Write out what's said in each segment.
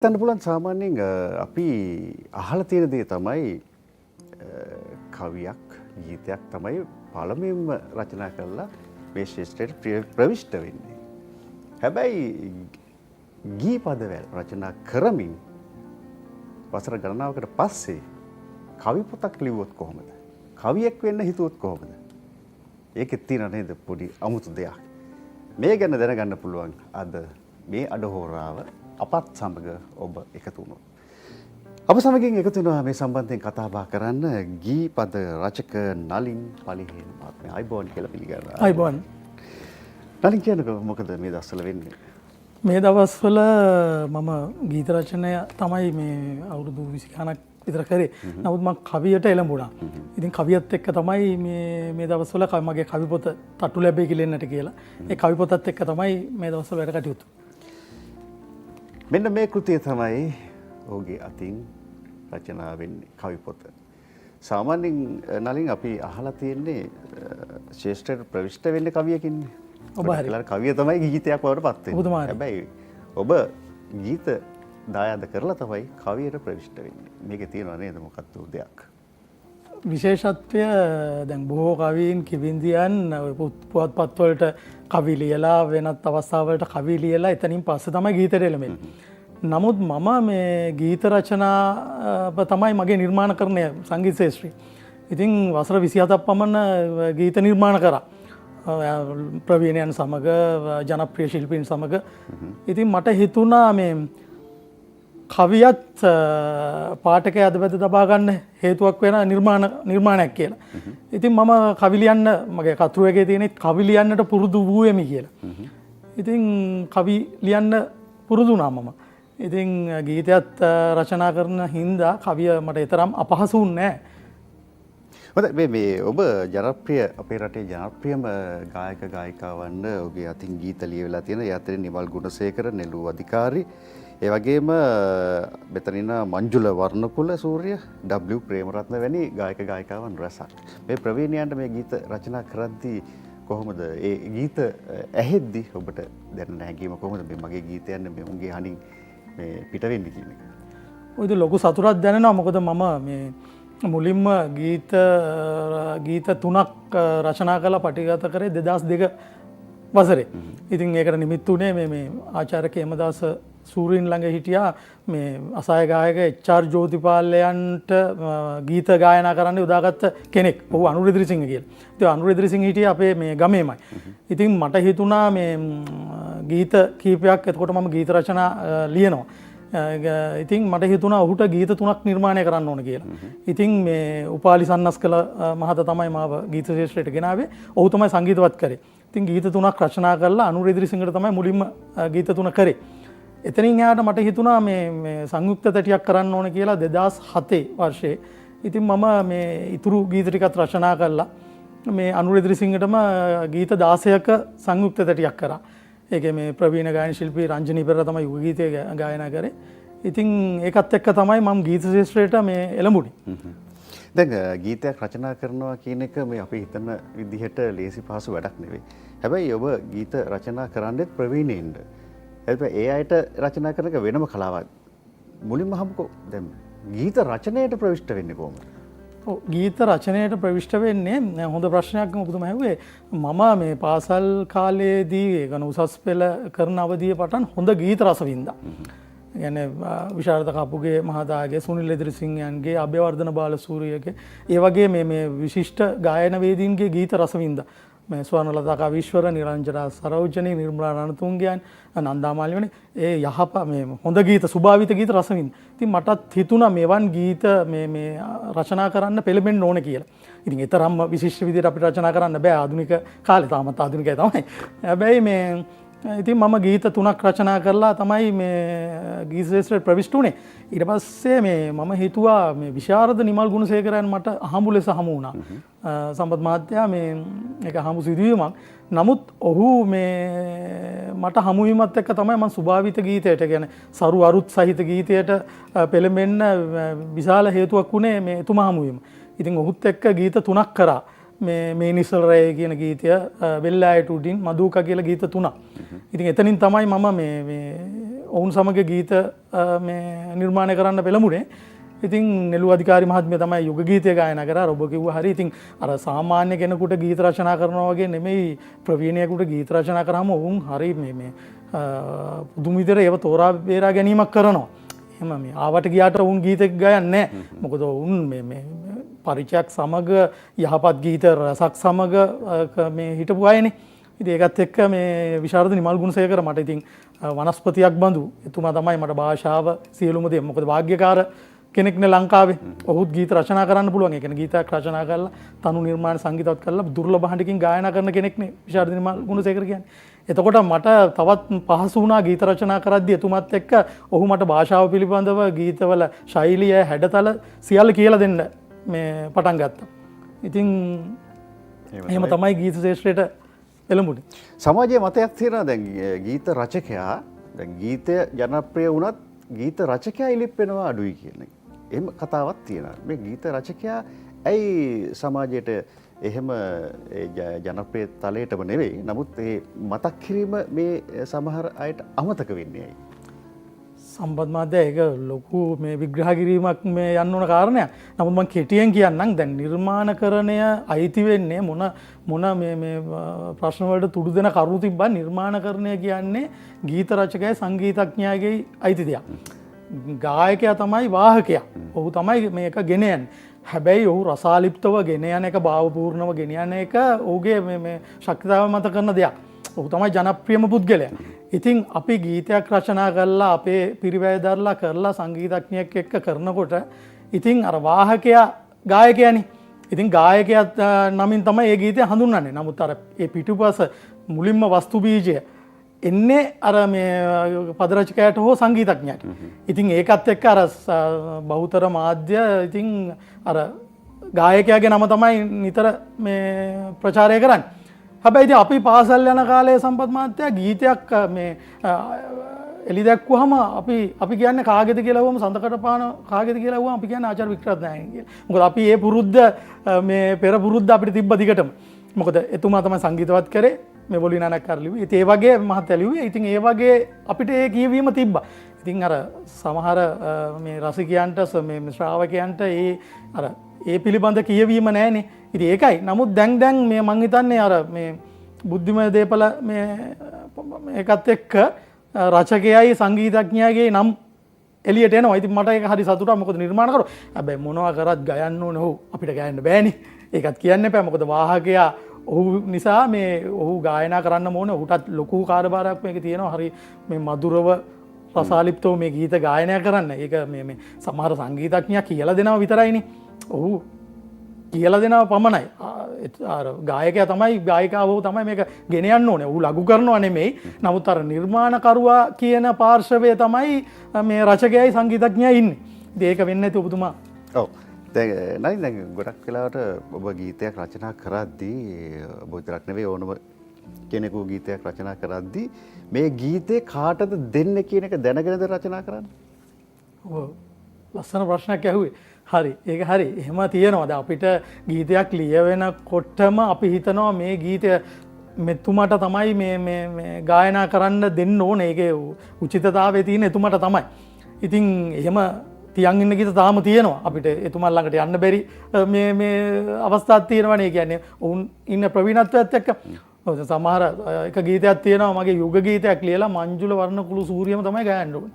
හිතන්න පුළුවන් සාමාන්‍යයෙන් අපි අහලා තියෙන දේ තමයි කවියක් ගීතයක් තමයි පළමුවෙන්ම රචනා කරලා මේ ක්ෂේත්‍රයට ප්‍රවිෂ්ඨ වෙන්නේ. හැබැයි ගී පදවැල් රචනා කරමින් වසර ගණනාවකට පස්සේ කවි පොතක් ලිව්වොත් කොහොමද? කවියෙක් වෙන්න හිතුවොත් කොහොමද? ඒකෙත් තියෙන නේද පොඩි අමුතු දෙයක්. මේ ගැන දැනගන්න පුළුවන් අද මේ අඩහෝරාව අපත් සමග ඔබ එකතු වුණොත්. අප සමගින් එකතු වෙනවා මේ සම්බන්ධයෙන් කතා බහ කරන්න ගී පද රචක නලින් පලිහේන මහත්මයා. ආයුබෝවන් කියලා පිළිගන්නවා. ආයුබෝවන්. නලින් කියන්නකෝ, මොකද මේ දවස්වල වෙන්නේ? මේ දවස්වල මම ගීත රචනය තමයි මේ අවුරුදු 20 ගණක් විතර කරේ. නමුත් මං කවියට එළඹුණා. ඉතින් කවියත් එක්ක තමයි මේ දවස්වල මගේ කවි පොත තට්ටු ලැබේ කිලෙන්නට කියලා. ඒ කවි පොතත් එක්ක තමයි මේ දවස්වල වැඩ කටයුතු. මෙන්න මේ කෘතිය තමයි ඔහුගේ අතින් රචනා වෙන්නේ, කවි පොත. සාමාන්‍යයෙන් නලින් අපි අහලා තියෙන්නේ ශ්‍රේෂ්ඨයට ප්‍රවිෂ්ඨ වෙන්නේ කවියකින්නේ. ඔබ හරි. ගොඩක් වෙලාවට කවිය තමයි ගීතයක් බවට පත් වෙන්නේ. ඔබතුමා හරි. හැබැයි ඔබ ගීත දායාද කරලා තමයි කවියට ප්‍රවිෂ්ඨ වෙන්නේ. මේකේ තියෙනවා නේද මොකක්ද දෙයක්? විශේෂත්වය දැන් බොහෝ කවීන් කිවිඳියන් ඔය පුවත්පත්වලට කවි ලියලා වෙනත් අවස්ථාවලට කවි ලියලා එතනින් පස්සේ තමයි ගීතයට එළඹෙන්නේ. නමුත් මම මේ ගීත රචනා තමයි මගේ නිර්මාණකරණය සංගීත ක්ෂේත්‍රයේ. ඉතින් වසර 27ක් පමණ ගීත නිර්මාණ කරා. ප්‍රවීණයන් සමග, ජනප්‍රිය ශිල්පීන් සමග. ඉතින් මට හිතුණා මේ කවියත් පාඨකයා අදබැද තබා ගන්න හේතුවක් වෙන නිර්මාණයක් කියලා. ඉතින් මම කවි ලියන්න, මගේ කතුරුවගේ තියෙන කවි ලියන්නට පුරුදු වූවෙමි කියලා. ඉතින් කවි ලියන්න පුරුදු වුණා මම. ඉතින් ගීතයත් රචනා කරන හින්දා කවිය මට ඒතරම් අපහසු වුණේ නෑ. හොඳයි, මේ ඔබ අපේ රටේ ජනප්‍රියම ගායක ගායිකාවන්ව ඔබේ අතින් ගීත ලියවිලා තියෙන, ඒ අතරින් නිමල් ගුණසේකර, නෙලු අධිකාරි, ඒ වගේම මෙතන ඉන්න මංජුල වර්ණකුල සූර්ය, ඩබ්ලිව් ප්‍රේමරත්න වැනි ගායක ගායිකාවන් රැසක්. මේ ප්‍රවීණයන්ට මේ ගීත රචනා කරද්දී කොහොමද ඒ ගීත ඇහෙද්දී ඔබට දැනෙන හැඟීම කොහොමද මේ මගේ ගීතයන් මේ උන්ගේ හඬින් මේ පිට වෙන්නේ කියන එක? ඔය ඉතින් ලොකු සතුටක් දැනෙනවා. මොකද මම මේ මුලින්ම ගීත තුනක් රචනා කරලා පටිගත කරේ 2002 වසරේ. ඉතින් ඒකට නිමිත්ත වුණේ මේ ආචාර්ය කේමදාස සූරීන් ළඟ හිටියා මේ අසාය ගායක එච් ආර් ජෝතිපාලයන්ට ගීත ගායනා කරන්න යොදාගත්ත කෙනෙක්. ඔහු අනුර ඉදිරිසිංහ කියලා. ඉතින් අනුර ඉදිරිසිංහ හිටියේ අපේ මේ ගමේමයි. ඉතින් මට හිතුණා මේ ගීත කීපයක්, එතකොට මම ගීත රචනා ලියනවා. ඉතින් මට හිතුණා ඔහුට ගීත තුනක් නිර්මාණය කරන්න ඕන කියලා. ඉතින් මේ උපාලි සන්නස්කල මහතා තමයි මාව ගීත ක්ෂේත්‍රයට ගෙනාවේ. ඔහු තමයි සංගීතවත් කරේ. ඉතින් ගීත තුනක් රචනා කරලා අනුර ඉදිරිසිංහට තමයි මුලින්ම ගීත තුන කරේ. එතනින් එහාට මට හිතුණා මේ සංයුක්ත තැටියක් කරන්න ඕන කියලා 2007 වර්ෂයේ. ඉතින් මම මේ ඉතුරු ගීත ටිකත් රචනා කරලා මේ අනුර ඉදිරිසිංහටම ගීත 16ක සංයුක්ත තැටියක් කරා. ඒකේ මේ ප්‍රවීණ ගායන ශිල්පී රංජනී පෙරේරා තමයි යුග ගීතය ගායනා කරේ. ඉතින් ඒකත් එක්ක තමයි මම ගීත ක්ෂේත්‍රයට මේ එළඹුණේ. දැන් ගීතයක් රචනා කරනවා කියන එක මේ අපි හිතන විදිහට ලේසි පහසු වැඩක් නෙවෙයි. හැබැයි ඔබ ගීත රචනා කරන්නෙත් ප්‍රවීණයින්ද. හැබැයි ඒ අයට රචනා කරන එක වෙනම කලාවක්. මුලින්ම අහමුකෝ දැන් ගීත රචනයට ප්‍රවිෂ්ඨ වෙන්නේ කොහොමද? ඔව්, ගීත රචනයට ප්‍රවිෂ්ඨ වෙන්නේ හොඳ ප්‍රශ්නයක් ඔබතුමා ඇහුවේ. මම මේ පාසල් කාලයේදී ඒ කියන්නේ උසස් පෙළ කරන අවදියේ පටන් හොඳ ගීත රස වින්දා. ඒ කියන්නේ විශාරද කපුගේ මහතාගේ, සුනිල් එදිරිසිංහයන්ගේ, අබේවර්ධන බාලසූරියගේ, ඒ වගේ මේ විශිෂ්ට ගායන වේදීන්ගේ ගීත රස වින්දා. මේ ස්වර්ණලතා කවීශ්වර, නිරංජනා සරෝජනී, නිර්මලා රණතුංගයන්, නන්දා මාලිනී ඒ යහප මේ හොඳ ගීත, සුභාවිත ගීත රස වින්දා. ඉතින් මටත් හිතුණා මෙවන් ගීත මේ රචනා කරන්න පෙළඹෙන්න ඕන කියලා. ඉතින් ඒ තරම්ම විශිෂ්ට විදිහට අපිට රචනා කරන්න බෑ ආධුනික කාලේ, තාමත් ආධුනිකයි තමයි. හැබැයි මේ ඉතින් මම ගීත තුනක් රචනා කරලා තමයි මේ ගීත ක්ෂේත්‍රයට ප්‍රවිෂ්ඨ වුණේ. ඊට පස්සේ මේ මම හිතුවා මේ විශාරද නිමල් ගුණසේකරයන් මට හමු ලෙස හමු වුණා. සම්පත් මහත්තයා මේ ඒක හමු සිදුවීමක්. නමුත් ඔහු මේ මට හමු වීමත් එක්ක තමයි මම සුභාවිත ගීතයට, කියන්නේ සරු අරුත් සහිත ගීතයට පෙළඹෙන්න විශාල හේතුවක් වුණේ මේ එතුමා හමු වීම. ඉතින් ඔහුත් එක්ක ගීත තුනක් කරා. මේ මේ නිසල රැයේ කියන ගීතය, වෙල්ලායට උඩින් මදුකා කියලා ගීත තුනක්. ඉතින් එතනින් තමයි මම මේ මේ ඔවුන් සමග ගීත මේ නිර්මාණය කරන්න පෙළඹුණේ. ඉතින් නෙළු අධිකාරි මහත්මිය තමයි යුග ගීතය ගායනා කරා. අර ඔබ කිව්වා හරි. ඉතින් අර සාමාන්‍ය කෙනෙකුට ගීත රචනා කරනවා වගේ නෙමෙයි, ප්‍රවීණයෙකුට ගීත රචනා කරාම ඔවුන් හරි මේ මේ පුදුම විදිහට ඒව තෝරා බේරා ගැනීමක් කරනවා. එහෙම මේ ආවට ගියාට ඔවුන් ගීත ගයන්නේ නැහැ. මොකද ඔවුන් මේ මේ පරිචයක් සමග යහපත් ගීත රසක් සමග මේ හිටපු අයනේ. ඉතින් ඒකත් එක්ක මේ විශාරද නිමල් ගුණසේකර මට ඉතින් වනස්පතියක් බඳු එතුමා තමයි මට භාෂාව සියලුම දේ. මොකද වාග්යකාර කෙනෙක්නේ ලංකාවේ. ඔහුත් ගීත රචනා කරන්න පුළුවන්. ඒ කියන්නේ ගීතයක් රචනා කරලා තනු නිර්මාණ සංගීතවත් කරලා දුර්ලභ හඬකින් ගායනා කරන කෙනෙක්නේ විශාරද නිමල් ගුණසේකර කියන්නේ. එතකොට මට තවත් පහසු වුණා ගීත රචනා කරද්දී එතුමත් එක්ක. ඔහු මට භාෂාව පිළිබඳව ගීතවල ශෛලිය හැඩතල සියල්ල කියලා දෙන්න මේ පටන් ගත්තා. ඉතින් එහෙම තමයි ගීත ශාස්ත්‍රයට එළඹුණේ. සමාජයේ මතයක් තියෙනවා දැන් ගීත රචකයා, දැන් ගීතය ජනප්‍රිය වුණත් ගීත රචකයා ඉලිප් වෙනවා අඩුයි කියන එක. එහෙම කතාවක් තියෙනවා. මේ ගීත රචකයා ඇයි සමාජයට එහෙම ජනප්‍රිය තලයටම නෙවෙයි, නමුත් ඒ මතක් කිරීම මේ සමහර අයට අමතක වෙන්නේ ඇයි? සම්පත් මාධ්‍ය ඒක ලොකු මේ විග්‍රහ කිරීමක් මේ යන්න ඕන කාරණයක්. නමුත් මං කෙටියෙන් කියන්නම්, දැන් නිර්මාණකරණය අයිති වෙන්නේ මොන මොන මේ මේ ප්‍රශ්න වලට තුඩු දෙන කරුණු තිබ්බා. නිර්මාණකරණය කියන්නේ ගීත රචකයයි සංගීතඥයාගේ අයිති දෙයක්. ගායකයා තමයි වාහකයා. ඔහු තමයි මේක ගෙන යන්නේ. හැබැයි ඔහු රසාලිප්තව ගෙන යන එක, භාවපූර්ණව ගෙන යන එක ඔහුගේ මේ මේ ශක්තිතාවය මත කරන දෙයක්. ඔහු තමයි ජනප්‍රියම පුද්ගලයා. ඉතින් අපි ගීතයක් රචනා කරලා අපේ පිරිවැය දරලා කරලා සංගීතඥයෙක් එක්ක කරනකොට ඉතින් අර වාහකයා ගායකයානේ. ඉතින් ගායකයාත් නමින් තමයි ඒ ගීතය හඳුන්වන්නේ. නමුත් අර ඒ පිටුපස මුලින්ම වස්තු බීජය එන්නේ අර මේ පද රචකයාට හෝ සංගීතඥයාට. ඉතින් ඒකත් එක්ක අර බහුතර මාධ්‍ය ඉතින් අර ගායකයාගේ නම තමයි නිතර මේ ප්‍රචාරය කරන්නේ. හැබැයි ඉතින් අපි පාසල් යන කාලේ සම්පත් මහත්තයා ගීතයක් මේ එලි දැක්වුවහම අපි කියන්නේ කාගේද කියලා ඇහුවම, සඳකට පාන කාගේද කියලා ඇහුවම අපි කියන්නේ ආචාර්ය වික්‍රමරත්න නායක කියලා. මොකද අපි ඒ පුරුද්ද මේ පෙර පුරුද්ද අපිට තිබ්බ දිගටම. මොකද එතුමා තමයි සංගීතවත් කරේ, මේ බොලි නානක් කර ලිව්වේ. ඉතින් ඒ වගේ මහත්තයා ලිව්වේ. ඉතින් ඒ වගේ අපිට ඒ කියවීම තිබ්බා. ඉතින් අර සමහර මේ රසිකයන්ට මේ ශ්‍රාවකයන්ට ඒ අර ඒ පිළිබඳ කියවීම නෑනේ. ඉතින් ඒකයි. නමුත් දැන් දැන් මේ මං හිතන්නේ අර මේ බුද්ධිමය දේපල මේ ඒකත් එක්ක රචකයයි සංගීතඥයාගේ නම් එළියට එනවා. ඉතින් මට ඒක හරි සතුටක්. මොකද නිර්මාණ කරෝ. හැබැයි මොනවා කරත් ගයන්න ඕනේ. ඔව් අපිට ගයන්න බෑනේ. ඒකත් කියන්න එපා. මොකද වාහකයා ඔහු නිසා මේ ඔහු ගායනා කරන්න ඕනේ. ඔහුටත් ලොකු කාර්යභාරයක් මේකේ තියෙනවා. හරි මේ මధుරව රසාලිප්තව මේ ගීත ගායනා කරන්න. ඒක මේ මේ සමහර සංගීතඥයා කියලා දෙනවා විතරයිනේ. ඔහු කියලා දෙනවා පමණයි. අර ගායකයා තමයි ගායිකාව තමයි මේක ගෙන යන්න ඕනේ. ඔහු ලඝු කරනවා නෙමෙයි. නමුත් අර නිර්මාණකරුවා කියන පාර්ශවය තමයි මේ රචකයයි සංගීතඥයයි ඉන්නේ. ඉතින් ඒක වෙන්නේ නැති ඔබතුමා. ඔව්. දැන් නයි දැන් ගොඩක් වෙලාවට ඔබ ගීතයක් රචනා කරද්දී, ඔබ විතරක් නෙවෙයි ඕනම කෙනෙකු ගීතයක් රචනා කරද්දී මේ ගීතේ කාටද දෙන්නේ කියන එක දැනගෙනද රචනා කරන්නේ? ඔව්. ලස්සන ප්‍රශ්නයක් ඇහුවේ. හරි, ඒක හරි. එහෙම තියෙනවා. දැන් අපිට ගීතයක් ලියවෙනකොටම අපි හිතනවා මේ ගීතය මෙතුමාට තමයි මේ මේ මේ ගායනා කරන්න දෙන්න ඕනේ. ඒකේ උචිතතාවය තියෙන එතුමාට තමයි. ඉතින් එහෙම තියන් ඉන්න ගීත තාම තියෙනවා. අපිට එතුමා ළඟට යන්න බැරි මේ මේ අවස්ථාවක් තියෙනවනේ. ඒ කියන්නේ ඔවුන් ඉන්න ප්‍රවීණත්වයත් එක්ක. ඔව්, සමහර එක ගීතයක් තියෙනවා මගේ යුග ගීතයක් ලියලා මංජුල වර්ණකුළු සූරියම තමයි ගයන්න ඕනේ.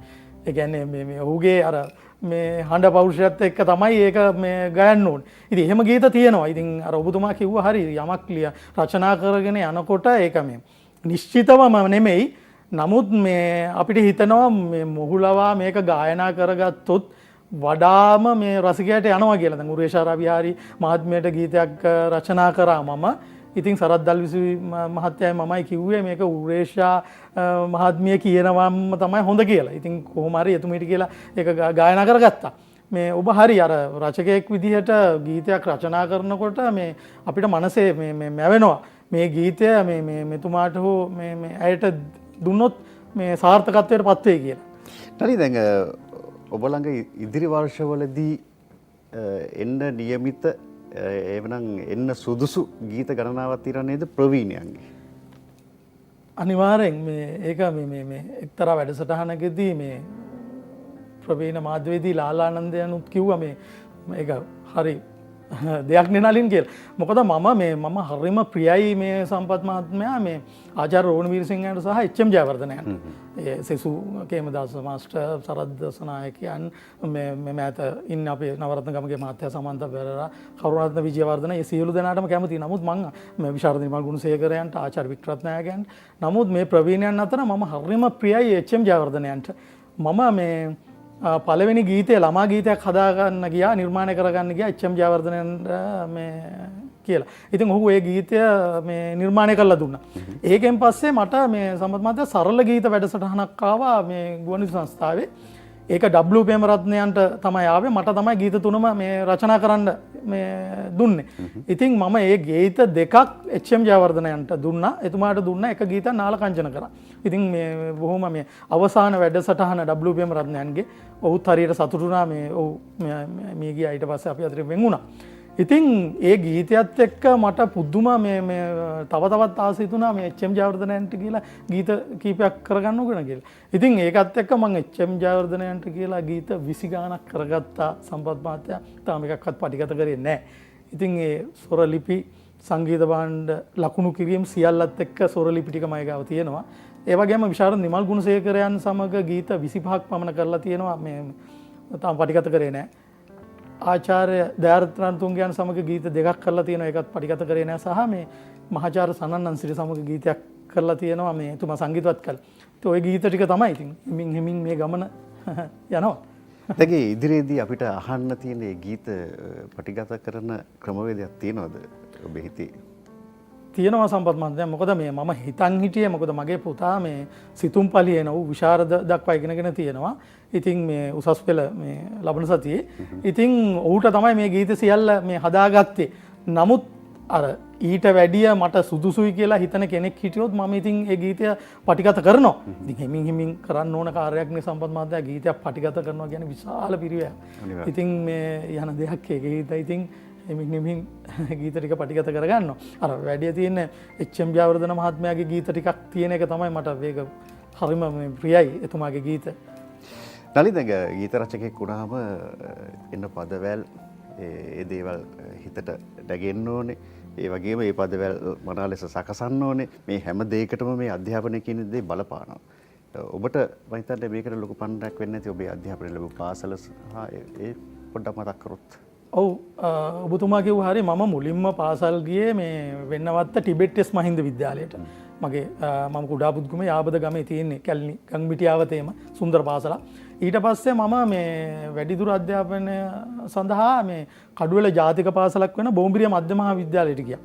ඒ කියන්නේ මේ මේ ඔහුගේ අර මේ හඬ පෞරුෂයත් එක්ක තමයි ඒක මේ ගයන්න ඕනේ. ඉතින් එහෙම ගීත තියෙනවා. ඉතින් අර ඔබතුමා කිව්වා හරි, යමක් රචනා කරගෙන යනකොට ඒක මේ නිශ්චිතවම නෙමෙයි. නමුත් මේ අපිට හිතෙනවා මේ මොහුලවා මේක ගායනා කරගත්තොත් වඩාම මේ රසිකයාට යනවා කියලා. දැන් උරේෂා රවිහාරි මහත්මියට ගීතයක් රචනා කරා මම. ඉතින් සරත් දල්විසි මහත්තයයි මමයි කිව්වේ මේක උරේෂා මහත්මිය කියනවම තමයි හොඳ කියලා. ඉතින් කොහොම හරි එතුමීට කියලා ඒක ගායනා කරගත්තා. මේ ඔබ හරි අර රචකයෙක් විදිහට ගීතයක් රචනා කරනකොට මේ අපිට මනසේ මේ මේ මැවෙනවා. මේ ගීතය මේ මේ මෙතුමාට හෝ මේ මේ ඇයට දුන්නොත් මේ සාර්ථකත්වයට පත් වෙයි කියලා. නරි දැන් ඔබ ළඟ ඉදිරි වර්ෂවලදී එන්න නියමිත එහෙමනම් එන්න සුදුසු ගීත ගණනාවක් තියෙනවා නේද ප්‍රවීණයන්ගේ? අනිවාර්යෙන් මේ ඒක මේ මේ මේ එක්තරා වැඩසටහනකදී මේ ප්‍රවීණ මාධ්‍යවේදී ලාලානන්දයනුත් කිව්වා මේ ඒක හරි දෙයක් නේ නලින් කියලා. මොකද මම හරිම ප්‍රියයි මේ සම්පත් මහත්මයා මේ ආචාර්ය රෝහණ වීරසිංහයන්ට සහ එච්.එම්. ජයවර්ධනයන්ට. ඒ සෙසු කේමදාස මාස්ටර්, සරත් දසනායකයන්, මේ මේ මෑත ඉන්න අපේ නවරත්න ගමගේ මහත්තයා සමන්ත පෙරේරා, කරුණාරත්න විජයවර්ධන, මේ සියලු දෙනාටම කැමතියි. නමුත් මං මේ විශාරද නිමල් ගුණසේකරයන්ට, ආචාර්ය වික්‍රත්නායකයන්ට, නමුත් මේ ප්‍රවීණයන් අතර මම හරිම ප්‍රියයි එච්.එම්. ජයවර්ධනයන්ට. මම මේ පළවෙනි ගීතය ළමා ගීතයක් හදාගන්න ගියා, නිර්මාණය කරගන්න ගියා එච්.එම්. ජයවර්ධනයන්ට මේ කියලා. ඉතින් ඔහු ඒ ගීතය මේ නිර්මාණය කරලා දුන්නා. ඒකෙන් පස්සේ මට මේ සම්පත් මහත්තයා සරල ගීත වැඩසටහනක් ආවා මේ ගුවන්විදුලි සංස්ථාවේ. ඒක ඩබ්ලිව් ප්‍රේමරත්නයන්ට තමයි ආවේ. මට තමයි ගීත තුනම මේ රචනා කරන්න මේ දුන්නේ. ඉතින් මම ඒ ගීත දෙකක් එච්.එම්. ජයවර්ධනයන්ට දුන්නා. එතුමාට දුන්නා එක ගීතයක් නාල කංචන කරා. ඉතින් මේ බොහොම මේ අවසාන වැඩසටහන ඩබ්ලිව් ප්‍රේමරත්නයන්ගේ ඔහුත් හරියට සතුටු වුණා. මේ ඔහු මිය ගියා. ඊට පස්සේ අපි අතරින් වෙන් වුණා. ඉතින් ඒ ගීතයත් එක්ක මට පුදුම මේ මේ තව තවත් ආස හිතුණා මේ එච්.එම්. ජයවර්ධනයන්ට කියලා ගීත කීපයක් කරගන්න ඕන කියලා. ඉතින් ඒකත් එක්ක මං එච්.එම්. ජයවර්ධනයන්ට කියලා ගීත 20 ගාණක් කරගත්තා සම්පත් මහත්තයා. තාම එකක්වත් පටිගත කරේ නෑ. ඉතින් ඒ ස්වරලිපි, සංගීත භාණ්ඩ ලකුණු කිරීම සියල්ලත් එක්ක ස්වරලිපි ටික මගේ ගාව තියෙනවා. ඒ වගේම විශාරද නිමල් ගුණසේකරයන් සමග ගීත 25ක් පමණ කරලා තියෙනවා. මේ තාම පටිගත කරේ නෑ. ආචාර්ය දයාරත්න රණතුංගයන් සමග ගීත දෙකක් කරලා තියෙනවා. ඒකත් පටිගත කරේ නෑ. සහ මේ මහාචාර්ය සනන් අන්සිරි සමග ගීතයක් කරලා තියෙනවා. මේ එතුමා සංගීතවත් කළා. ඉතින් ওই ගීත ටික තමයි ඉතින් හිමින් හිමින් මේ ගමන යනවා. දැන් ඒ ඉදිරියේදී අපිට අහන්න තියෙන මේ ගීත පටිගත කරන ක්‍රමවේදයක් තියෙනවද ඔබේ හිතේ? තියෙනවා සම්පත් මහත්තයා. මොකද මේ මම හිතන් හිටියේ, මොකද මගේ පුතා මේ සිතුම්පලියේ නෝ විශාරද දක්වා ඉගෙනගෙන තියෙනවා. ඉතින් මේ උසස් පෙළ මේ ලබන සතියේ. ඉතින් ඔහුට තමයි මේ ගීත සියල්ල මේ හදාගත්තේ. නමුත් අර ඊට වැඩිය මට සුදුසුයි කියලා හිතන කෙනෙක් හිටියොත් මම ඉතින් ඒ ගීතය පටිගත කරනවා. ඉතින් හිමින් හිමින් කරන්න ඕන කාර්යයක් නේ සම්පත් මහත්තයා. ගීතයක් පටිගත කරනවා කියන්නේ විශාල පිරිවැයක්. ඉතින් මේ යන දෙයක් ඒක හිතා ඉතින් හිමින් හිමින් ගීත ටික පටිගත කරගන්නවා. අර වැඩිය තියෙන එච්.එම්. ජයවර්ධන මහත්මයාගේ ගීත ටිකක් තියෙන එක තමයි මට මේක හරිම මේ ප්‍රියයි එතුමාගේ ගීත. නලින් දැන් ගීත රචකයෙක් වුණාම එන්න පදවැල් ඒ දේවල් හිතට නැගෙන්න ඕනේ. ඒ වගේම මේ පදවැල් මනා ලෙස සකසන්න ඕනේ. මේ හැම දෙයකටම මේ අධ්‍යාපනය කියන දේ බලපානවා. ඔබට මම හිතන්නේ මේකට ලොකු පන්නරයක් වෙන්නේ නැති ඔබේ අධ්‍යාපනය ලැබු පාසල සහ ඒ පොඩ්ඩක් මතක් කරොත්. ඔව්, ඔබතුමා කිව්ව හරි. මම මුලින්ම පාසල් ගියේ මේ වෙන්නවත්ත ටිබෙට් එස් මහින්ද විද්‍යාලයට. මම කුඩා පුද්ගමේ යාබද ගමේ තියෙන්නේ කැලණි ගංමිටියාවතේම සුන්දර පාසලක්. ඊට පස්සේ මම මේ වැඩිදුර අධ්‍යාපනය සඳහා මේ කඩුවෙල ජාතික පාසලක් වෙන බෝම්බිරිය මධ්‍ය මහා විද්‍යාලයට ගියා.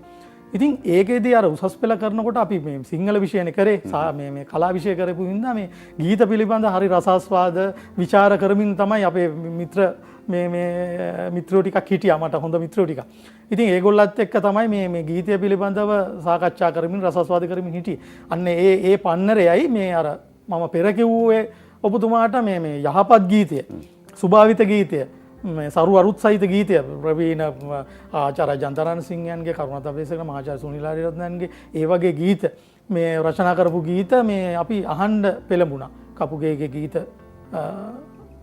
ඉතින් ඒකේදී අර උසස් පෙළ කරනකොට අපි මේ සිංහල විෂයනේ කරේ, මේ කලා විෂය කරපු හින්දා මේ ගීත පිළිබඳ හරි රසාස්වාද විචාර කරමින් තමයි අපේ මිත්‍ර මේ මේ මිත්‍රයෝ ටිකක් හිටියා, මට හොඳ මිත්‍රයෝ ටිකක්. ඉතින් ඒගොල්ලත් එක්ක තමයි මේ ගීතය පිළිබඳව සාකච්ඡා කරමින් රසාස්වාද කරමින් හිටියේ. අන්න ඒ පන්නරයයි මේ අර මම පෙර කිව්වේ ඔබතුමාට මේ යහපත් ගීතය, සුභාවිත ගීතය, මේ සරු අරුත් සහිත ගීතය, ප්‍රවීණ ආචාර්ය ජනතරණ සිංහයන්ගේ, කරුණාරත්න අපේසේකර, මහාචාර්ය සුනිල් ආරියරත්නයන්ගේ ඒ වගේ ගීත මේ රචනා කරපු ගීත මේ අපි අහන්න පෙළඹුණා. කපුගේගේ ගීත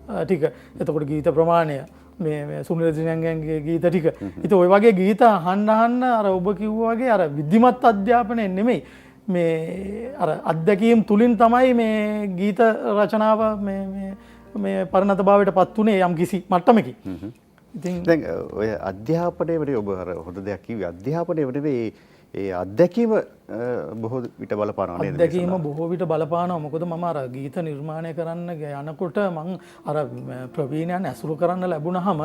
ටික, එතකොට ගීත ප්‍රමාණය මේ සුනිල් සිංහයන්ගේ ගීත ටික. ඉතින් ওই වගේ ගීත අහන්න අහන්න අර ඔබ කිව්වා වගේ අර විධිමත් අධ්‍යාපනය නෙමෙයි, මේ අර අත්දැකීම් තුලින් තමයි මේ ගීත රචනාව මේ මේ පරිණත භාවයට පත් වුණේ යම් කිසි මට්ටමකින්. ඉතින් දැන් ඔය අධ්‍යාපනය වෙන්නේ ඔබ අර හොඳ දෙයක් කිව්වේ. අධ්‍යාපනය වෙන්නේ ඒ අත්දැකීම බොහෝ විට බලපානවා නේද? අත්දැකීම බොහෝ විට බලපානවා. මොකද මම අර ගීත නිර්මාණය කරන්න යනකොට මං අර ප්‍රවීණයන් ඇසුරු කරන්න ලැබුණහම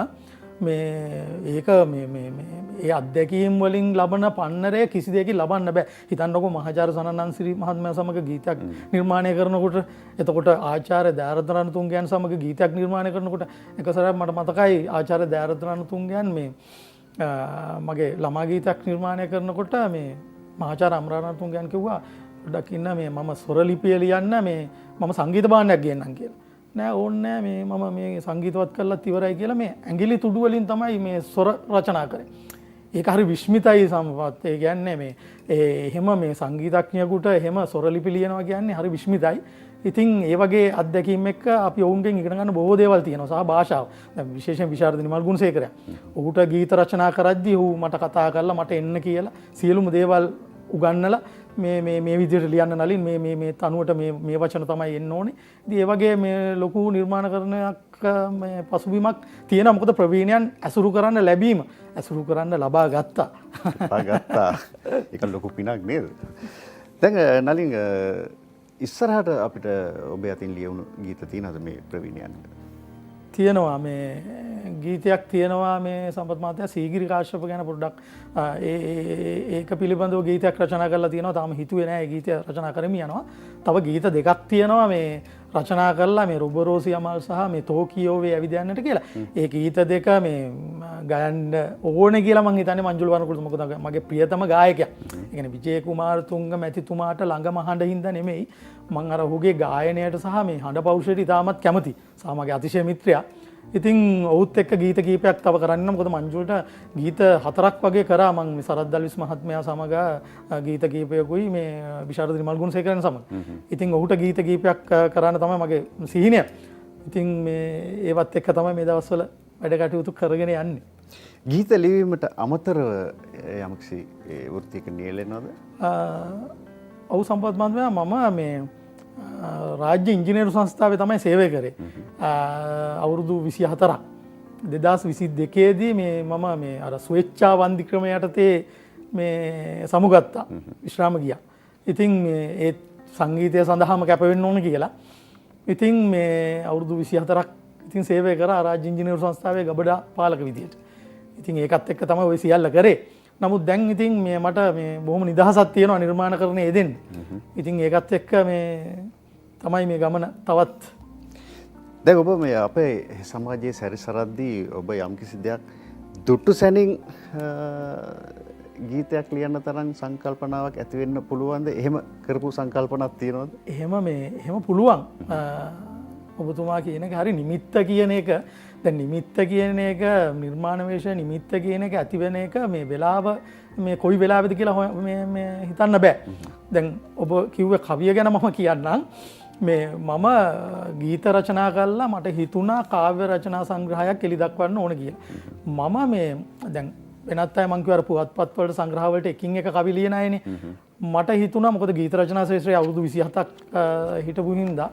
මේ ඒක මේ මේ මේ ඒ අත්දැකීම් වලින් ලබන පන්නරය කිසි දෙයකින් ලබන්න බෑ. හිතන්නකෝ මහාචාර්ය සනන්සිරි මහත්මයා සමග ගීතයක් නිර්මාණය කරනකොට, එතකොට ආචාර්ය දයාරත්න රණතුංගයන් සමග ගීතයක් නිර්මාණය කරනකොට එක සැරයක් මට මතකයි ආචාර්ය දයාරත්න රණතුංගයන් මේ මගේ ළමා ගීතයක් නිර්මාණය කරනකොට මේ මහාචාර්ය අමරා රණතුංගයන් කිව්වා පොඩ්ඩක් ඉන්න මේ මම ස්වරලිපිය ලියන්න මේ මම සංගීත භාණ්ඩයක් ගේන්නම් කියලා. නෑ ඕනේ නෑ මේ මම මේ සංගීතවත් කරලත් ඉවරයි කියලා මේ ඇඟිලි තුඩු වලින් තමයි මේ ස්වර රචනා කරේ. ඒක හරි විස්මිතයි සම්පත්. ඒ කියන්නේ මේ එහෙම මේ සංගීතඥයෙකුට එහෙම ස්වරලිපි ලියනවා කියන්නේ හරි විස්මිතයි. ඉතින් ඒ වගේ අත්දැකීම් එක්ක අපි ඔවුන්ගෙන් ඉගෙන ගන්න බොහෝ දේවල් තියෙනවා සහ භාෂාව. දැන් විශේෂයෙන් විශාරද නිමල් ගුණසේකරයා. ඔහුට ගීත රචනා කරද්දී ඔහු මට කතා කරලා මට එන්න කියලා සියලුම දේවල් උගන්නලා මේ මේ මේ විදිහට ලියන්න නලින් මේ මේ මේ තනුවට මේ මේ වචන තමයි එන්න ඕනේ. ඉතින් ඒ වගේ මේ ලොකු නිර්මාණකරණයක් මේ පසුබිමක් තියෙනවා. මොකද ප්‍රවීණයන් ඇසුරු කරන්න ලැබීම ඇසුරු කරන්න ලබා ගත්තා. ලබා ගත්තා. ඒක ලොකු පිනක් නේද? දැන් නලින් ඉස්සරහට අපිට ඔබ අතින් ලියවුණු ගීත තියෙනවද මේ ප්‍රවීණයන්ට? තියෙනවා. මේ ගීතයක් තියෙනවා මේ සම්පත් මහත්තයා සීගිරි කාශ්‍යප ගැන පොඩ්ඩක් ඒක පිළිබඳව ගීතයක් රචනා කරලා තියෙනවා. තාම හිතුවේ නෑ ඒ ගීතය රචනා කරමි යනවා. තව ගීත දෙකක් තියෙනවා මේ රචනා කරලා මේ රොබරෝසි අමල් සහ මේ තෝකියෝවේ ඇවිද යන්නට කියලා. ඒ ගීත දෙක මේ ගයන්න ඕනේ කියලා මං හිතන්නේ මංජුල වර්ණකුල, මොකද මගේ ප්‍රියතම ගායකයා. ඒ කියන්නේ විජය කුමාරතුංග මැතිතුමාට ළඟම හඬ හින්දා නෙමෙයි, මං අර ඔහුගේ ගායනයට සහ මේ හඬ පෞරුෂයට ඉතාමත් කැමති. සහ මගේ අතිශය මිත්‍රයා. ඉතින් ඔහුත් එක්ක ගීත කීපයක් තව කරන්න, මොකද මංජුලට ගීත 4ක් වගේ කරා මං මේ සරත් දල්විස් මහත්මයා සමග ගීත කීපයකුයි මේ විශාරද නිමල් ගුණසේකරන් සමග. ඉතින් ඔහුට ගීත කීපයක් කරන්න තමයි මගේ සිහිනය. ඉතින් මේ ඒවත් එක්ක තමයි මේ දවස්වල වැඩ කටයුතු කරගෙන යන්නේ. ගීත ලිවීමට අමතරව යම්කිසි වෘත්තියක නියැලෙනවද? ඔව් සම්පත් මහත්මයා, මම මේ රාජ්‍ය ඉංජිනේරු සංස්ථාවේ තමයි සේවය කරේ. අවුරුදු 24ක්. 2022 මේ මම මේ අර ස්වේච්ඡා වන්දි ක්‍රම යටතේ මේ සමුගත්තා. විශ්‍රාම ගියා. ඉතින් මේ ඒ සංගීතය සඳහාම කැප වෙන්න ඕන කියලා. ඉතින් මේ අවුරුදු 24ක් ඉතින් සේවය කරා රාජ්‍ය ඉංජිනේරු සංස්ථාවේ ගබඩා පාලක විදියට. ඉතින් ඒකත් එක්ක තමයි ඔය සියල්ල කරේ. නමුත් දැන් ඉතින් මේ මට මේ බොහොම නිදහසක් තියෙනවා නිර්මාණකරණය යෙදෙන්න. ඉතින් ඒකත් එක්ක මේ තමයි මේ ගමන තවත්. දැන් ඔබ මේ අපේ සමාජයේ සැරිසරද්දී ඔබ යම්කිසි දෙයක් දුටු සැනින් ගීතයක් ලියන්න තරම් සංකල්පනාවක් ඇති වෙන්න පුළුවන්ද? එහෙම කරපු සංකල්පනක් තියෙනවද? එහෙම පුළුවන්. ඔබතුමා කියන එක හරි. නිමිත්ත කියන එක, දැන් නිමිත්ත කියන එක නිර්මාණ වේශ නිමිත්ත කියන එක ඇති වෙන එක මේ වෙලාව මේ කොයි වෙලාවෙද කියලා මේ මේ හිතන්න බෑ. දැන් ඔබ කිව්වේ කවිය ගැන මම කියන්නම්. මේ මම ගීත රචනා කළා මට හිතුණා කාව්‍ය රචනා සංග්‍රහයක් එලි දක්වන්න ඕන කියලා. මම මේ දැන් වෙනත් අය මං කිව්ව අර පුවත්පත් වලට සංග්‍රහ වලට එකින් එක කවි ලියන අයනේ. මට හිතුණා මොකද ගීත රචනා ශ්‍රේෂ්ත්‍රයේ අවුරුදු 27ක් හිටපු හින්දා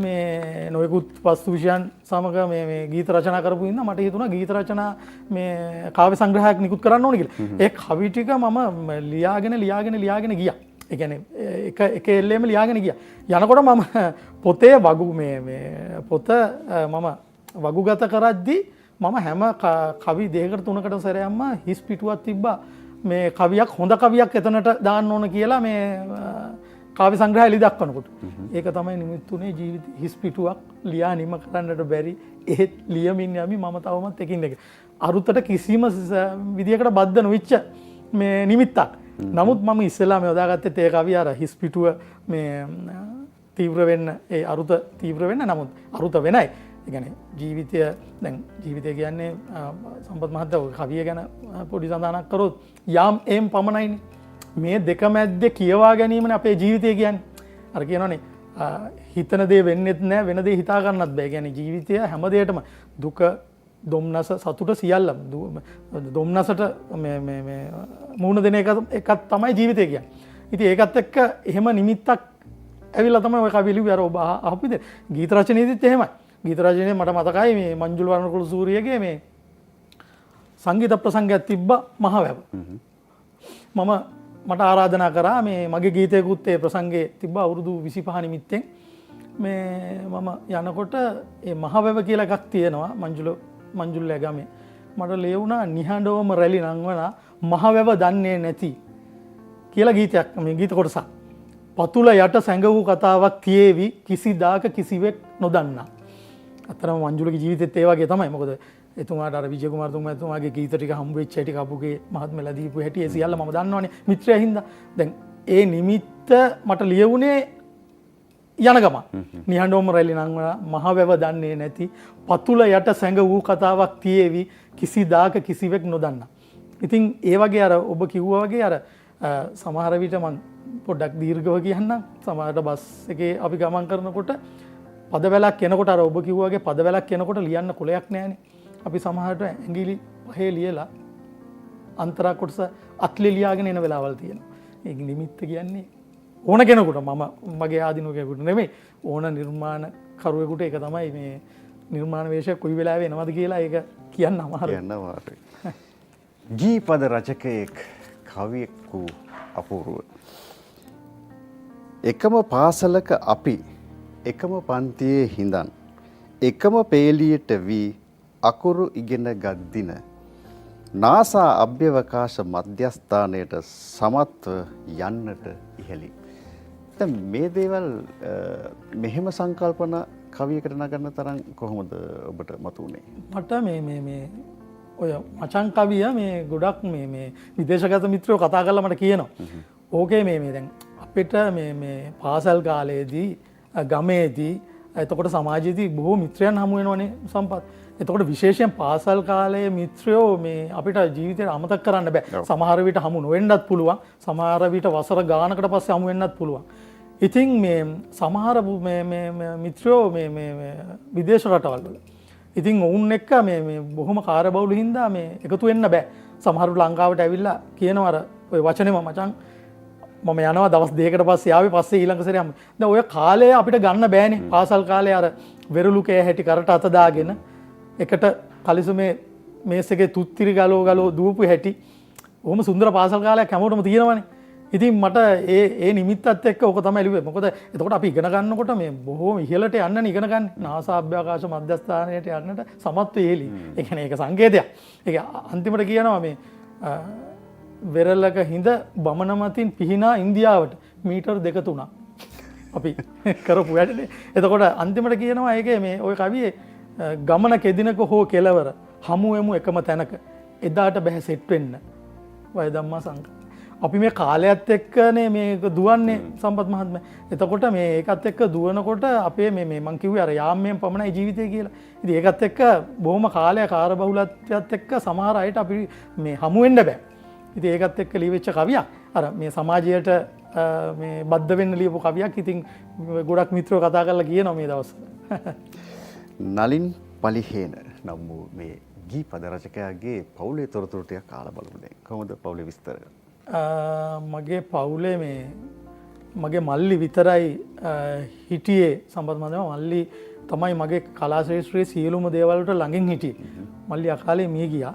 මේ නොයෙකුත් වස්තු විෂයන් සමග මේ මේ ගීත රචනා කරපු හින්දා මට හිතුණා ගීත රචනා මේ කාව්‍ය සංග්‍රහයක් නිකුත් කරන්න ඕන කියලා. ඒ කවි ටික මම ලියාගෙන ලියාගෙන ලියාගෙන ගියා. ඒ කියන්නේ එක එක එල්ලේම ලියාගෙන ගියා. යනකොට මම පොතේ වගු මේ මේ පොත මම වගුගත කරද්දී මම හැම කවි දෙකකට තුනකට සැරයක්ම හිස් පිටුවක් තිබ්බා. මේ කවියක් හොඳ කවියක් එතනට දාන්න ඕන කියලා මේ කාව්‍ය සංග්‍රහය එලි දක්වනකොට. ඒක තමයි නිමිත්තුනේ ජීවිත හිස් පිටුවක් ලියා නිම කරන්නට බැරි. එහෙත් ලියමින් යමි මම තවමත් එකින් එක. අරුතට කිසිම විදියකට බද්ධ නොවිච්ච මේ නිමිත්තක්. නමුත් මම ඉස්සෙල්ලාම යොදාගත්තේ ඒ කවිය අර හිස් පිටුව මේ තීව්‍ර වෙන්න, ඒ අරුත තීව්‍ර වෙන්න. නමුත් අරුත වෙනයි. ඒ කියන්නේ ජීවිතය, දැන් ජීවිතය කියන්නේ සම්පත් මහත්තයා ඔය කවිය ගැන පොඩි සඳහනක් කරොත් යාම් ඒම් පමණයිනේ. මේ දෙක මැද්දේ කියවා ගැනීමනේ අපේ ජීවිතය කියන්නේ. අර කියනවනේ හිතන දේ වෙන්නෙත් නෑ, වෙන දේ හිතා ගන්නත් බෑ. ඒ කියන්නේ ජීවිතය හැම දෙයකටම දුක, දුම්නස, සතුට සියල්ලම දුම්නසට මේ මේ මේ මුහුණ දෙන එකක් තමයි ජීවිතය කියන්නේ. ඉතින් ඒකත් එක්ක එහෙම නිමිත්තක් ඇවිල්ලා තමයි ඔය කවි ලිව්වේ. අර ඔබ අහපු විදිහට ගීත රචනයේදීත් එහෙමයි. ගීත රචනයේ මට මතකයි මේ මංජුල වර්ණකුල සූරියගේ මේ සංගීත ප්‍රසංගයක් තිබ්බා මහවැව. මට ආරාධනා කරා මේ මගේ ගීතයකුත් ඒ ප්‍රසංගේ තිබ්බා අවුරුදු 25 නිමිත්තෙන්. මේ මම යනකොට ඒ මහවැව කියලා එකක් තියෙනවා මංජුල්ලෑ ගමේ. මට ලියුණා නිහඬවම රැලි නංවන මහවැව දන්නේ නැති කියලා ගීතයක්, මේ ගීත කොටසක්. පතුල යට සැඟ වූ කතාවක් තියේවි කිසිදාක කිසිවෙක් නොදන්නා. අතරම මංජුලගේ ජීවිතෙත් ඒ වගේ තමයි. මොකද එතුමාට අර විජය කුමාරතුංග මහත්මයාගේ ගීත ටික හම්බ වෙච්ච හැටි, කපුගේ මහත්මයාලා දීපු හැටි ඒ සියල්ල මම දන්නවනේ මිත්‍රයා හින්දා. දැන් ඒ නිමිත්ත මට ලියවුනේ යන ගමන්. නිහඬවම රැලි නංවන මහවැව දන්නේ නැති පතුල යට සැඟ වූ කතාවක් තියේවි කිසිදාක කිසිවෙක් නොදන්නා. ඉතින් ඒ වගේ අර ඔබ කිව්වා වගේ අර සමහර විට මං පොඩ්ඩක් දීර්ඝව කියන්නම්. සමහරට බස් එකේ අපි ගමන් කරනකොට පදවැලක් එනකොට අර ඔබ කිව්වා වගේ පදවැලක් එනකොට ලියන්න කොලයක් නෑනේ. අපි සමහරට ඇඟිලි පහේ ලියලා අන්තරා කොටස අත්ලේ ලියාගෙන එන වෙලාවල් තියෙනවා. ඒක නිමිත්ත කියන්නේ ඕන කෙනෙකුට, මම මගේ ආධිනුකයෙකුට නෙමෙයි, ඕන නිර්මාණ කරුවෙකුට ඒක තමයි මේ නිර්මාණ වේශය කොයි වෙලාවෙ එනවද කියලා ඒක කියන්න අමාරුයි. කියන්න අමාරුයි. ගීපද රචකයෙක් කවියෙක් වූ අපූර්ව. එකම පාසලක අපි එකම පන්තියේ හිඳන් එකම පේලියට වී අකුරු ඉගෙන ගත් දින නාසා අභ්‍යවකාශ මධ්‍යස්ථානයට සමත්ව යන්නට ඉහළින්. දැන් මේ දේවල් මෙහෙම සංකල්පන කවියකට නගන්න තරම් කොහොමද ඔබට මතු වුණේ? මට මේ මේ මේ ඔය මචං කවිය මේ ගොඩක් මේ මේ විදේශගත මිත්‍රයෝ කතා කරලා මට කියනවා. ඕකේ මේ මේ දැන් අපිට මේ මේ පාසල් කාලයේදී ගමේදී එතකොට සමාජයේදී බොහෝ මිත්‍රයන් හමු වෙනවනේ සම්පත්. එතකොට විශේෂයෙන් පාසල් කාලයේ මිත්‍රයෝ මේ අපිට ජීවිතේට අමතක කරන්න බෑ. සමහර විට හමු නොවෙන්නත් පුළුවන්. සමහර විට වසර ගානකට පස්සේ හමු වෙන්නත් පුළුවන්. ඉතින් මේ සමහර මේ මේ මේ මිත්‍රයෝ මේ මේ මේ විදේශ රටවල් වල. ඉතින් ඔවුන් එක්ක මේ මේ බොහොම කාර්යබහුල හින්දා මේ එකතු වෙන්න බෑ. සමහරු ලංකාවට ඇවිල්ලා කියනවා අර ඔය වචනේම මචං මම යනවා දවස් දෙකකට පස්සේ ආවේ පස්සේ ඊළඟ සැරේ හම්බ. දැන් ඔය කාලය අපිට ගන්න බෑනේ. පාසල් කාලේ අර වෙරළු කෑ හැටි කරට අත දාගෙන එකට කලිසමේ මේස් එකේ තුත්තිරි ගලෝ ගලෝ දුවපු හැටි. බොහොම සුන්දර පාසල් කාලයක් හැමෝටම තියෙනවනේ. ඉතින් මට ඒ නිමිත්තත් එක්ක ඕක තමයි ලිව්වේ. මොකද එතකොට අපි ඉගෙන ගන්නකොට මේ බොහෝම ඉහළට යන්නනේ ඉගෙන ගන්න. නාසා අභ්‍යවකාශ මධ්‍යස්ථානයට යන්නට සමත්ව ඉහළි. ඒ කියන්නේ ඒක සංකේතයක්. ඒක අන්තිමට කියනවා මේ වෙරළක හිඳ බමන මතින් පිහිනා ඉන්දියාවට මීටර් දෙක තුනක් අපි කරපු වැඩනේ. එතකොට අන්තිමට කියනවා ඒකේ මේ ඔය කවියේ ගමන කෙදිනක හෝ කෙලවර හමු වෙමු එකම තැනක එදාට බැහැ සෙට් වෙන්න වය ධම්මා සංක. අපි මේ කාලයත් එක්කනේ මේක දුවන්නේ සම්පත් මහත්මයා. එතකොට මේ ඒකත් එක්ක දුවනකොට අපේ මේ මං කිව්වේ අර යාම්මෙන් පමණයි ජීවිතය කියලා. ඉතින් ඒකත් එක්ක බොහොම කාලය කාර්යබහුලත්වයත් එක්ක සමහර අයට අපි මේ හමු වෙන්න බෑ. ඉතින් ඒකත් එක්ක ලියවිච්ච කවියක්. අර මේ සමාජයට මේ බද්ධ වෙන්න ලියපු කවියක්. ඉතින් ගොඩක් මිත්‍රයෝ කතා කරලා කියනවා මේ දවස්වල. නලින් පලිහේන නම් වූ මේ ගීපද රචකයාගේ පවුලේ තොරතුරු ටිකක් අහලා බලමු දැන්. කොහොමද පවුලේ විස්තර? මගේ පවුලේ මේ මගේ මල්ලි විතරයි හිටියේ සම්පත් මහත්මයා. මල්ලි තමයි මගේ කලා ශ්‍රේෂ්ත්‍රයේ සියලුම දේවල් වලට ළඟින් හිටියේ. මල්ලි අකාලේ මිය ගියා.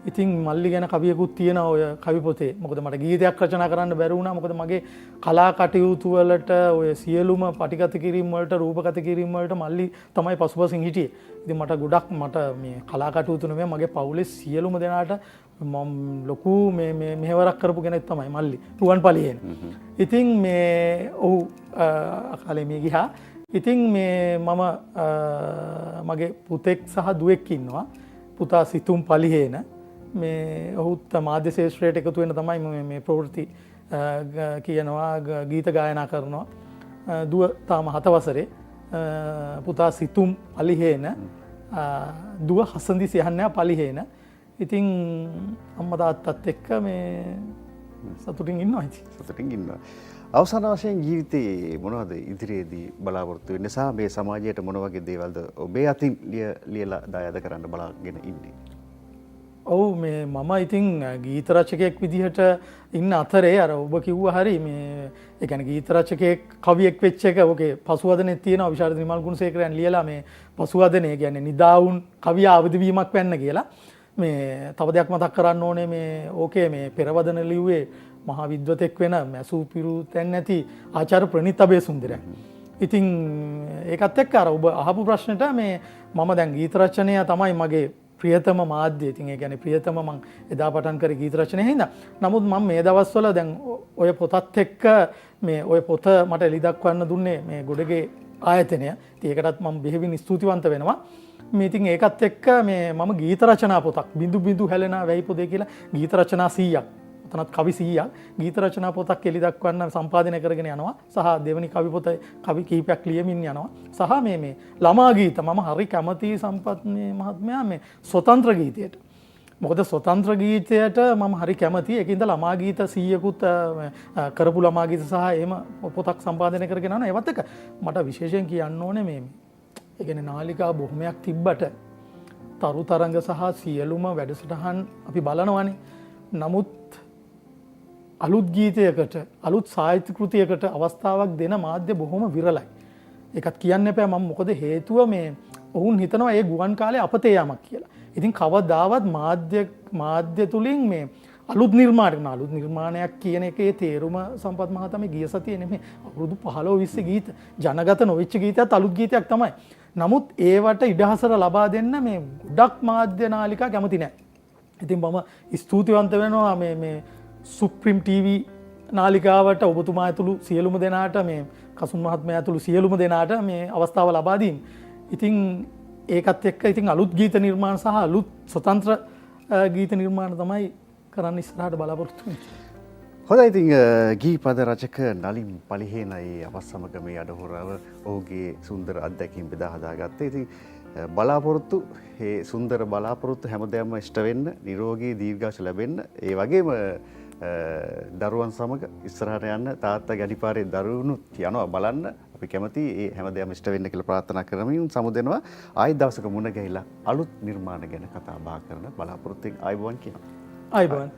ඉතින් මල්ලි ගැන කවියකුත් තියෙනවා ඔය කවි පොතේ. මොකද මට ගීතයක් රචනා කරන්න බැරි වුණා. මොකද මගේ කලා කටයුතු වලට ඔය සියලුම පටිගත කිරීම වලට රූපගත කිරීම වලට මල්ලි තමයි පසුපසින් හිටියේ. ඉතින් මට ගොඩක් මට මේ කලා කටයුතු නෙමෙයි මගේ පවුලේ සියලුම දෙනාට මම ලොකු මේ මේ මෙහෙවරක් කරපු කෙනෙක් තමයි මල්ලි රුවන් පලිහේන. ඉතින් මේ ඔහු අකාලේ මිය ගියා. ඉතින් මේ මම මගේ පුතෙක් සහ දුවෙක් ඉන්නවා. පුතා සිතුම් පලිහේන. මේ ඔහුත් මාධ්‍ය ශාස්ත්‍රයට එකතු වෙන තමයි මේ ප්‍රවෘත්ති කියනවා, ගීත ගායනා කරනවා. දුව තාම 7 වසරේ. පුතා සිතුම් පලිහේන. දුව හසඳි සියහන්නයා පලිහේන. ඉතින් අම්මා තාත්තත් එක්ක මේ සතුටින් ඉන්නවා ඉතින්. සතුටින් ඉන්නවා. අවසාන වශයෙන් ජීවිතේ මොනවද ඉදිරියේදී බලාපොරොත්තු වෙන්නේ සහ මේ සමාජයට මොන වගේ දේවල්ද ඔබේ අතින් ලියලා දායාද කරන්න බලාගෙන ඉන්නේ? ඔව් මේ මම ඉතින් ගීත රචකයෙක් විදිහට ඉන්න අතරේ අර ඔබ කිව්වා හරි මේ ඒ කියන්නේ ගීත රචකයෙක් කවියෙක් වෙච්ච එක ඔකේ පසුවදනේ තියෙනවා විශාරද නිමල් ගුණසේකරයන් ලියලා මේ පසුවදනේ කියන්නේ නිදාවුන් කවිය අවදි වීමක් වෙන්න කියලා. මේ තව දෙයක් මතක් කරන්න ඕනේ මේ ඕකේ මේ පෙරවදන ලිව්වේ මහා විද්වතෙක් වෙන මැසූ පිරු තැන් නැති ආචාර්ය ප්‍රනීත් අබේසුන්දරයන්. ඉතින් ඒකත් එක්ක අර ඔබ අහපු ප්‍රශ්නෙට මේ මම දැන් ගීත රචනය තමයි මගේ ප්‍රියතම මාධ්‍ය. ඉතින් ඒ කියන්නේ ප්‍රියතම මං එදා පටන් කරේ ගීත රචනය හින්දා. නමුත් මම මේ දවස්වල දැන් ඔය පොතත් එක්ක මේ ඔය පොත මට එලි දක්වන්න දුන්නේ මේ ගොඩගේ ආයතනය. ඉතින් ඒකටත් මම බෙහෙවින් ස්තුතිවන්ත වෙනවා. මේ ඉතින් ඒකත් එක්ක මේ මම ගීත රචනා පොතක් බිඳු බිඳු හැලෙන වැහි පොතේ කියලා ගීත රචනා 100ක් ඔතනත් කවි 100ක් ගීත රචනා පොතක් එලි දක්වන්න සම්පාදනය කරගෙන යනවා. සහ දෙවනි කවි පොත කවි කිහිපයක් ලියමින් යනවා. සහ මේ ළමා ගීත මම හරි කැමති සම්පත් මේ මහත්මයා මේ ස්වතන්ත්‍ර ගීතයට. මොකද ස්වතන්ත්‍ර ගීතයට මම හරි කැමතියි. ඒකින්ද ළමා ගීත 100කුත් කරපු ළමා ගීත සහ එහෙම පොතක් සම්පාදනය කරගෙන යනවා. ඒවත් එක්ක මට විශේෂයෙන් කියන්න ඕනේ මේ ඒ කියන්නේ නාලිකා බොහොමයක් තිබ්බට තරු තරඟ සහ සියලුම වැඩසටහන් අපි බලනවානේ. නමුත් අලුත් ගීතයකට අලුත් සාහිත්‍ය කෘතියකට අවස්ථාවක් දෙන මාධ්‍ය බොහොම විරලයි. ඒකත් කියන්න එපා මම, මොකද හේතුව මේ ඔවුන් හිතනවා ඒ ගුවන් කාලේ අපතේ යාමක් කියලා. ඉතින් කවදාවත් මාධ්‍ය තුලින් මේ අලුත් නිර්මාණයක් කරන අලුත් නිර්මාණයක් කියන එකේ තේරුම සම්පත් මහතා මේ ගිය සතියේ නෙමෙයි අවුරුදු 15 20 ගීත ජනගත නොවෙච්ච ගීතයත් අලුත් ගීතයක් තමයි. නමුත් ඒවට ඉඩහසර ලබා දෙන්න මේ ගොඩක් මාධ්‍ය නාලිකා කැමති නෑ. ඉතින් මම ස්තුතිවන්ත වෙනවා මේ සුප්‍රීම් ටීවී නාලිකාවට ඔබතුමා ඇතුළු සියලුම දෙනාට මේ කසුන් මහත්මයා ඇතුළු සියලුම දෙනාට මේ අවස්ථාව ලබා දීම. ඉතින් ඒකත් එක්ක ඉතින් අලුත් ගීත නිර්මාණ සහ අලුත් ස්වතන්ත්‍ර ගීත නිර්මාණ තමයි කරන්න ඉස්සරහට බලාපොරොත්තු වෙන්නේ. හොඳයි, ඉතින් ගී පද රචක නලින් පලිහේනයි අපත් සමග මේ අඩහොරව ඔහුගේ සුන්දර අත්දැකීම් බෙදා හදාගත්තේ. ඉතින් ඒ සුන්දර බලාපොරොත්තු හැමදේම ඉෂ්ට වෙන්න, නිරෝගී දීර්ඝායුෂ ලැබෙන්න, ඒ වගේම දරුවන් සමග ඉස්සරහට යන්න, තාත්තා ගඩිපාරේ දරුවනුත් යනවා බලන්න. අපි කැමති ඒ හැමදේම ඉෂ්ට වෙන්න කියලා ප්‍රාර්ථනා කරමින් සමුදෙනවා. ආයෙත් දවසක මුණ ගැහිලා අලුත් නිර්මාණ ගැන කතා බහ කරන බලාපොරොත්තුෙන් ආයුබෝවන් කියනවා. ආයුබෝවන්.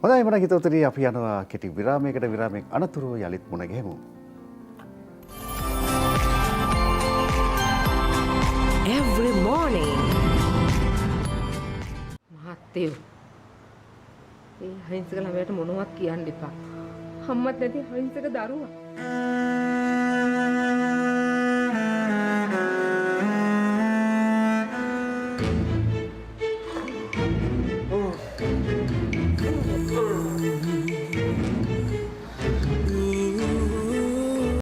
හොඳයි මම හිතවතුනි, අපි යනවා කෙටි විරාමයකට. විරාමයෙන් අනතුරුව යලිත් මුණ ගැහෙමු. Every morning. මහත්තයෝ, ඒ අහිංසක ළමයාට මොනවත් කියන්න එපා. අම්මත් නැති අහිංසක දරුවා.